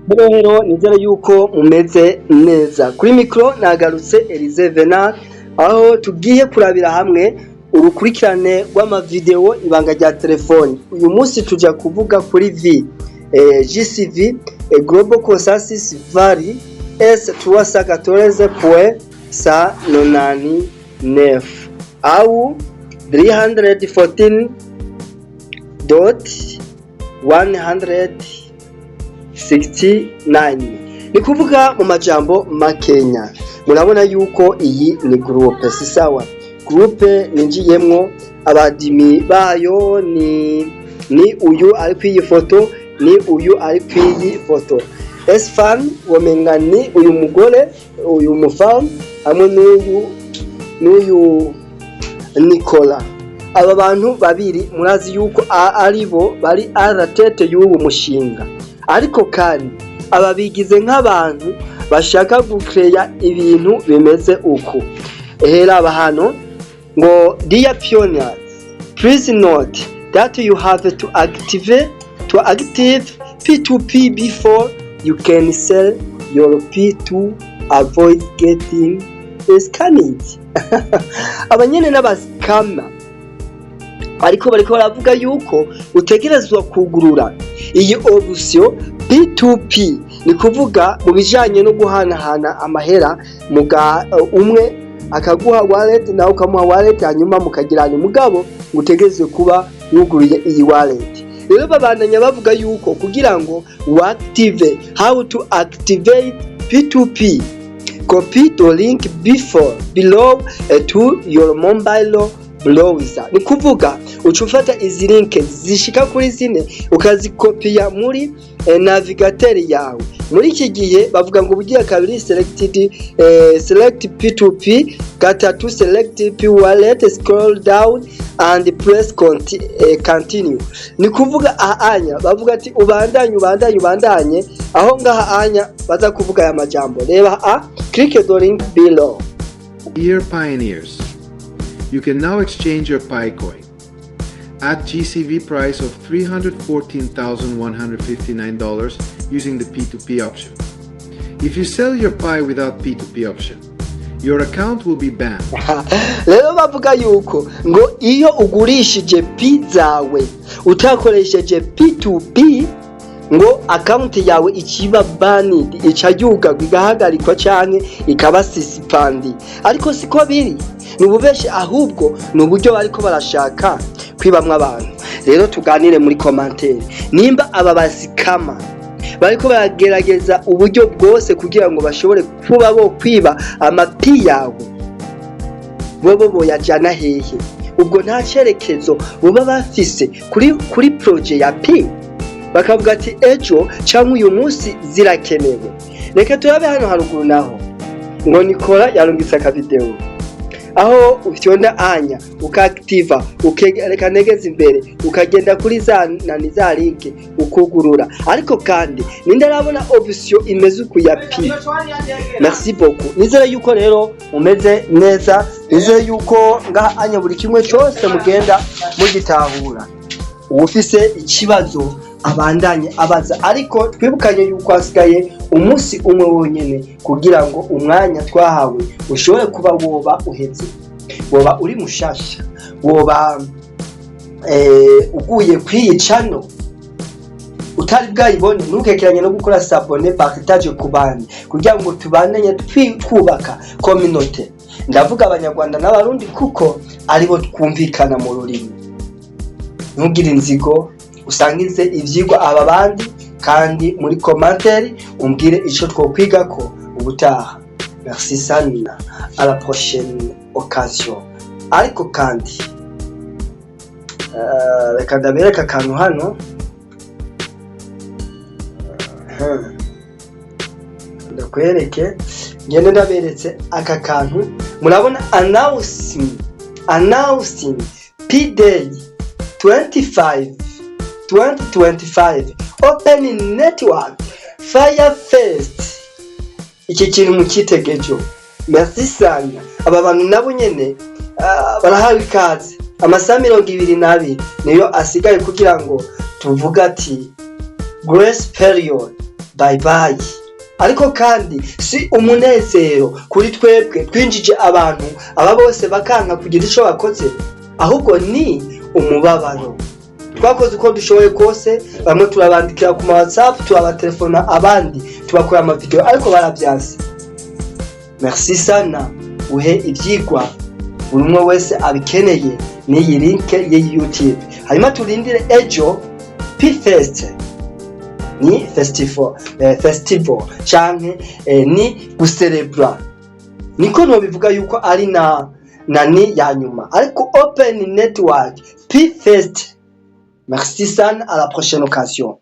Rero nizere yuko mumeze neza. Kuri micro nagarutse Elize Venal, aho tugiye kurabira hamwe urukurikirane rw'amavideo Ibanga rya Telefoni. Uyu munsi tuja kuvuga kuri V GCV, Global Consensus Value S 314.199 au 314.169. Ni kuvuga mu majambo makenya, murabona yuko iyi ni groupe, si sawa? Groupe ninjiyemwo, aba admin bayo ni uyu ari kw'iyi foto, ni uyu ari kw'iyi foto, Esfan, womenga ni uyu mugore, uyu mufamu, hamwe n'uyu Nicola. Aba bantu babiri murazi yuko ari bo bari à la tête y'ubu mushinga, ariko kandi aba bigize nk'abantu bashaka gukeya ibintu bimeze uku. Raba hano ngo: "Dear pioneers, please note that you have to active P2P before you can sell your Pi to avoid getting scammed." Aba nyene n'aba scammer, ariko bariko baravuga yuko utegerezwa kugurura iyi option P2P. Ni kuvuga mu bijanye no guhanahana amahera, muga umwe akaguha wallet, nawe ukamuha wallet, hanyuma mukagirana, umugabo utegerezwe kuba wuguruye iyi wallet. Rero babandanya bavuga yuko kugira ngo active, how to activate P2P: copy the link before below to your mobile browser. Ni kuvuga uca ufata izi link zishika kuri zine, ukazikopiya muri navigateur yawe. Muri iki gihe bavuga ngo ubugira kabiri, select P2P, gatatu, select P wallet, scroll down and press continue. Ni kuvuga aha anya bavuga ati ubandanye, ubandanye, ubandanye. Aho ngaha anya baza kuvuga aya majambo, reba a click the link below. Dear pioneers, you can now exchange your Pi coin at GCV price of $314,159 using the P2P option. If you sell your Pi without P2P option, your account will be banned. Rero bavuga yuko ngo iyo ugurishije Pi zawe utakoresheje P2P, ngo account yawe ikiba banned, ica yugarwa, igahagarikwa canke ikaba suspended. Ariko siko biri, ni ububeshi, ahubwo ni uburyo bariko barashaka kwibamwo abantu. Rero tuganire muri commentaire nimba aba ba scammer bariko baragerageza uburyo bwose kugira ngo bashobore kuba bo kwiba amapi yawe, bobo boyajana hehe? Ubwo nta cerekezo boba bafise kuri projet ya Pi, bakavuga ati ejo cyangwa uyu munsi zirakenewe. Reka turabe hano haruguru naho ngo Nikora yarungitse akavideo aho ufyonda anya ukaactiva, ukereka negeza imbere, ukagenda kuri za nani, za link, ukugurura. Ariko kandi ninde arabona option imeze uku ya Pi? Merci beaucoup. Nizere yuko rero mumeze neza, nizere yuko ngaha anya buri kimwe cyose mugenda mugitahura. Uwufise ikibazo abandanye abaza, ariko twibukanye yuko hasigaye umunsi umwe wonyene kugira ngo umwanya twahawe ushobore kuba woba uheze. Woba uri mushasha, woba uguye kw'iyi channel utari bwayibone, ntukekeranye no gukora s'abonner, partage ku bandi, kugira ngo tubandanye twubaka communauté. Ndavuga Abanyarwanda n'Abarundi kuko aribo twumvikana mu rurimi. Ntugire inzigo, usangize ivyigwa aba bandi, kandi muri commentaire umbwire ico twokwigako ubutaha. Merci sana, à la prochaine occasion. Ariko kandi reka ndabereka akantu hano. Ndakwereke, ngende ndaberetse aka kantu. Murabona announcing Pi Day 25 2025 Open Network Firefest. Iki kintu mukitegejo. Merci sana. Aba bantu nabo nyene barahawe ikaze. Amasaha 22 niyo asigaye kugira ngo tuvuge ati grace period. Bye bye. Ariko kandi si umunezero kuri twebwe twinjije abantu aba bose bakanka kugira ico bakoze, ahubwo ni umubabaro. Twakoze uko dushoboye kose, bamwe turabandikira ku ma WhatsApp, turabatelefona, abandi tubakora amavideo, ariko baravyanse. Merci sana. Uhe ivyigwa buri umwe wese abikeneye n'iyi link y'iyi YouTube, hanyuma turindire ejo Pfest. Ni festival canke ni guserebra, niko nobivuga yuko ari na ni ya nyuma, ariko open network Pfest. Merci sana, à la prochaine occasion.